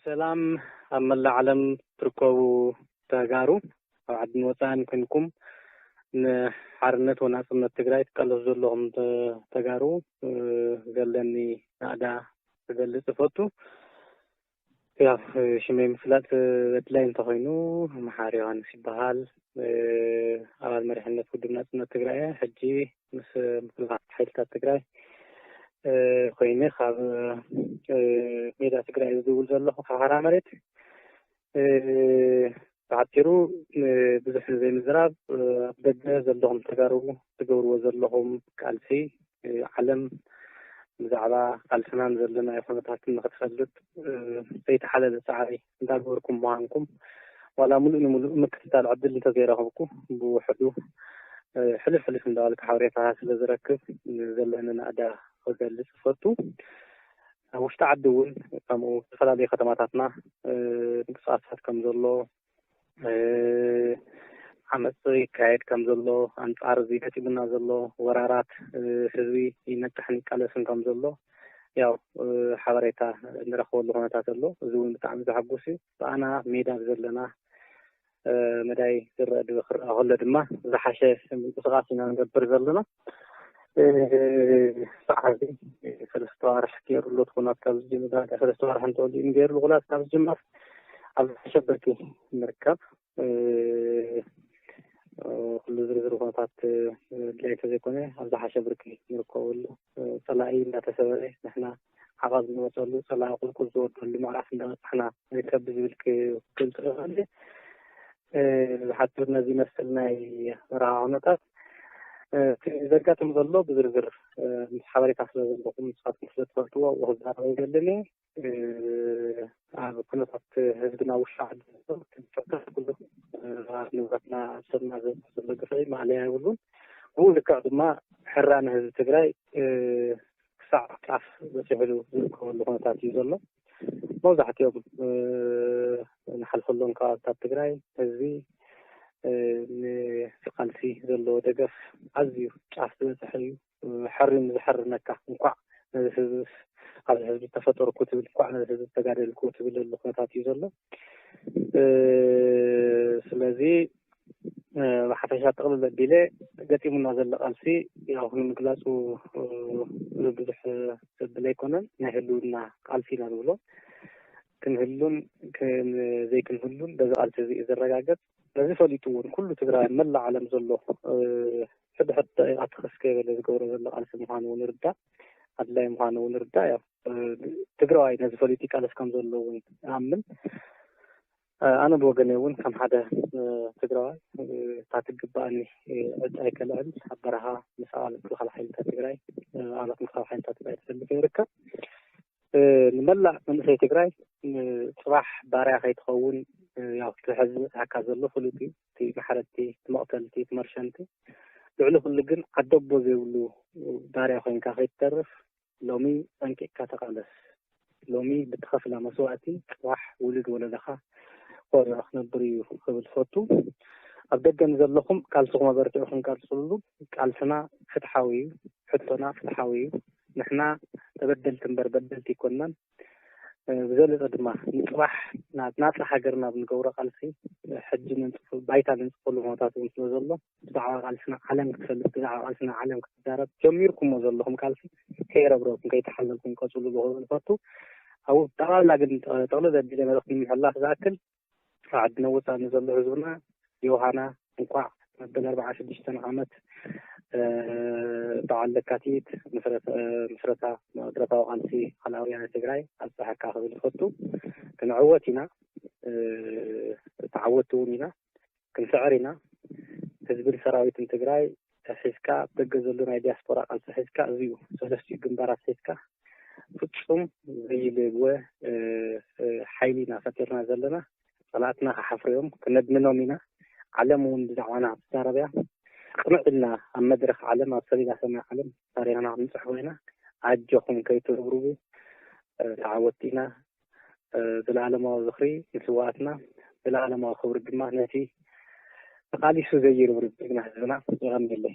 ሰላም ኣብ መላእ ዓለም ትርከቡ ተጋሩ፣ ኣብ ዓድን ወፃእን ኮንኩም ንሓርነት ወናፅነት ትግራይ ትቃለሱ ዘለኹም ተ-፣ ተጋሩ፣ እ፣ ዘለኒ ናእዳ ክገልጽ እፈቱ። ያው፣ እ፣ ሽመይ ምፍላጥ፣ እ፣ ኣድላይ እንተኾይኑ፣ መሓሪ ዮሃንስ ይበሃል። እ፣ ኣባል መሪሕነት ውድብ ናፅነት ትግራይ እየ። ሕጂ ምስ ምክልኻል ሓይልታት ትግራይ፣ እ፣ ኮይነ ካብ፣ እ፣ ሜዳ ትግራይ ዝድውል ዘለኹ ካብ ሓራ መሬት። እ፣ ብሓፂሩ፣ እ፣ ብዙሕ ዘይምዝራብ፣ እ፣ ኣብ ደገ ዘለኹም ተጋሩ ትገብርዎ ዘለኹም ቃልሲ፣ እ፣ ዓለም ብዛዕባ ቃልስናን ዘለናዮ ኩነታትን ንኽትፈልጥ፣ እ፣ ዘይተሓለለ ጻዕሪ እንዳገበርኩም ምዃንኩም፣ ዋላ ምሉእ ንምሉእ ምክትታል ዕድል እንተዘይረኸብኩ፣ ብውሕዱ፣ እ፣ ሕልፍ ሕልፍ እንዳበልኩ ሓበሬታታት ስለ ዝረክብ፣ እ፣ ዘለኒ ናእዳ ክገልጽ እፈቱ። ኣብ ውሽጢ ዓዲ እውን ከምኡ ዝተፈላለዩ ከተማታትና፣ እ፣ ምንቅስቃሳት ከም ዘሎ፣ እ፣ ዓመፅ ይካየድ ከም ዘሎ፣ ኣንፃር እዚ ገጢሙና ዘሎ ወራራት፣ እ፣ ህዝቢ ይነቅሕን ይቃለስን ከም ዘሎ፣ ያው፣ እ፣ ሓበሬታ እንረኽበሉ ኩነታት ኣሎ። እዚ እውን ብጣዕሚ ዘሐጉስ እዩ። ብኣና ሜዳ ዘለና፣ እ፣ መዳይ ዝረአ ድበ ክረኣ ከሎ ድማ ዝሓሸ ምንቅስቃስ ኢና ንገብር ዘለና። እ፣ ሰዓት ሰለስተ ዋርሕ ገይሩ ኣሎ፣ እቲ ኩናት ካብ ዝጅምር ዳርጋ ሰለስተ ዋርሕ እንተወዲኡ ገይሩ ኣሎ፣ ኩናት ካብ ዝጅምር ኣብ ዝሓሸ ብርኪ ንርከብ። እ፣ እ፣ ኩሉ ዝርዝር ኩነታት፣ እ፣ ድላይ እንተዘይኮነ ኣብ ዝሓሸ ብርኪ ንርከበሉ። እ፣ ጸላኢ እንዳተሰበረ ንሕና ዓቐብ ንወጸሉ፣ ጸላኢ ቁልቁል ዝወርደሉ ምዕራፍ እንዳበጻሕና ንርከብ ብዝብል ክገልጽ ይኽእል። እ፣ ብሓፂሩ ነዚ ይመስል ናይ በረኻ ኩነታት። እ፣ እቲ ዘጋጥም ዘሎ ብዝርዝር፣ እ፣ ምስ ሓበሬታ ስለ ዘለኹም ንስኻትኩም ስለ ትፈልጥዎ ኣብኡ ክዛረብ ኣይደልን እየ። እ፣ ኣብ ኩነታት ህዝብና ውሽጢ ዓዲ ዘሎ ትንፈታ ኩሉ፣ እ፣ ንብረትና ኣብ ሰብና ዘብፅሕ ዘሎ ግፍዒ ማእለያ የብሉን። ብኡ ልክዕ ድማ ሕራነ ህዝቢ ትግራይ፣ እ፣ ክሳዕ ጫፍ በፂሕሉ ዝርከበሉ ኩነታት እዩ ዘሎ። መብዛሕትኦም፣ እ፣ ንሓልፈሎም ከባብታት ትግራይ ህዝቢ፣ እ፣ ንቃልሲ ዘለዎ ደገፍ ኣዝዩ ጫፍ ዝበፅሐ እዩ። እ፣ ሕሪም ዝሕርነካ፣ እንኳዕ ነዚ ህዝቢ፣ ኣብዚ ህዝቢ ተፈጠርኩ ትብል፣ እንኳዕ ነዚ ህዝቢ ተጋደልኩ ትብለሉ ኩነታት እዩ ዘሎ። እ፣ ስለዚ፣ እ፣ ብሓፈሻ ጥቕልል ኣቢለ ገጢሙና ዘሎ ቃልሲ ያው ንምግላፁ፣ እ፣ ብዙሕ ዘብል ኣይኮነን። ናይ ህልውና ቃልሲ ኢና ንብሎ። ክንህሉን ክን-፣ ዘይክንህሉን በዚ ቃልሲ እዚ እዩ ዝረጋገፅ። በዚ ፈሊጡ እውን ኩሉ ትግራይ መላእ ዓለም ዘሎ፣ እ፣ ሕድሕድ ደቂቓ ትኸስ ከይበለ ዝገብሮ ዘሎ ቃልሲ ምዃኑ እውን ይርዳእ፣ ኣድላይ ምዃኑ እውን ይርዳእ። ያው፣ እ፣ ትግራዋይ ነዚ ፈሊጡ ይቃለስ ከም ዘሎ እውን ይኣምን። እ፣ ኣነ ብወገነይ እውን ከም ሓደ፣ እ፣ ትግራዋይ፣ እ፣ እታ ትግባኣኒ፣ እ፣ ዕጫይ ከልዕል ኣብ በረኻ ምስ ኣባላት ምክልኻል ሓይልታት ትግራይ፣ እ፣ ኣባላት ምክልኻል ሓይልታት ትግራይ ተሰሊፈ ይርከብ። እ፣ ንመላእ መንእሰይ ትግራይ፣ እ፣ ጽባሕ ባርያ ከይትኸውን፣ እ፣ ያው እቲ ሕዚ ዝበጽሓካ ዘሎ ፍሉጥ እዩ። እቲ ማሕረድቲ፣ እቲ መቕተልቲ፣ እቲ መርሸንቲ፣ ልዕሊ ኩሉ ግን ዓደቦ ዘይብሉ ባርያ ኮይንካ ከይትተርፍ ሎሚ ጸንቂቕካ ተቓለስ። ሎሚ ብትኸፍላ መስዋእቲ ጽባሕ ውሉድ ወለደኻ ኮሪዑ ክነብር እዩ ክብል ዝፈቱ። ኣብ ደገ ንዘለኹም ቃልስኹም ኣበርቲዕኹም ቀጽልሉ። ቃልስና ፍትሓዊ እዩ፣ ሕቶና ፍትሓዊ እዩ። ንሕና ተበደልቲ እምበር በደልቲ ኣይኮንናን። እ፣ ብዝበለጸ ድማ ንጽባሕ ና-፣ ናጻ ሃገርና ብንገብሮ ቃልሲ፣ እ፣ ሕጂ ነንጽፉ-፣ ባይታ ነንጽፈሉ ኩነታት እውን ስለ ዘሎ፣ ብዛዕባ ቃልስና ዓለም ክትፈልጥ፣ ብዛዕባ ቃልስና ዓለም ክትዛረብ፣ ጀሚርኩሞ ዘለኹም ቃልሲ ከይረብረብኩም፣ ከይተሓለልኩም ቀጽሉ ክብል እፈቱ። ኣብኡ ጠቕላላ ግን ጠ-፣ ጠቕለል ዘቢለ መልእኽቲ ንምሕላፍ ዝኣክል፣ ኣብ ዓድና ወጻኢ ንዘሎ ህዝብና ዮሃና እንኳዕ መበል ኣርባዓ ሽዱሽተ ዓመት፣ እ፣ በዓል ለካቲት ምስረታ፣ እ፣ ምስረታ ብረታዊ ቃልሲ ካልኣውያን ትግራይ ኣብፀሐካ ክብል ይፈቱ። ክንዕወት ኢና፣ እ፣ ተዓወትቲ እውን ኢና፣ ክንስዕር ኢና። ህዝብን ሰራዊትን ትግራይ ሒዝካ፣ ደገ ዘሎ ናይ ዲያስፖራ ቃልሲ ሒዝካ፣ እዚዩ ሰለስቲኡ ግንባራት ሒዝካ ፍጹም ዘይልግወ፣ እ፣ እ፣ ሓይሊ ኢና ፈጢርና ዘለና። ጸላእትና ክሓፍሩ እዮም፣ ክነድምኖም ኢና። ዓለም እውን ብዛዕባና ክትዛረብ እያ። ቅንዕ ኢልና ኣብ መድረኽ ዓለም፣ ኣብ ሰሌዳ ሰማይ ዓለም ታሪኽና ክንጽሕፎ ኢና። ኣጆኹም ከይትርብርቡ፣ እ፣ ተዓወትቲ ኢና። እ፣ ዘለኣለማዊ ዝኽሪ ንስውኣትና፣ ዘለኣለማዊ ክብሪ ድማ ነቲ ተቓሊሱ ዘይርብርብ ጅግና ህዝብና። የቐንየለይ።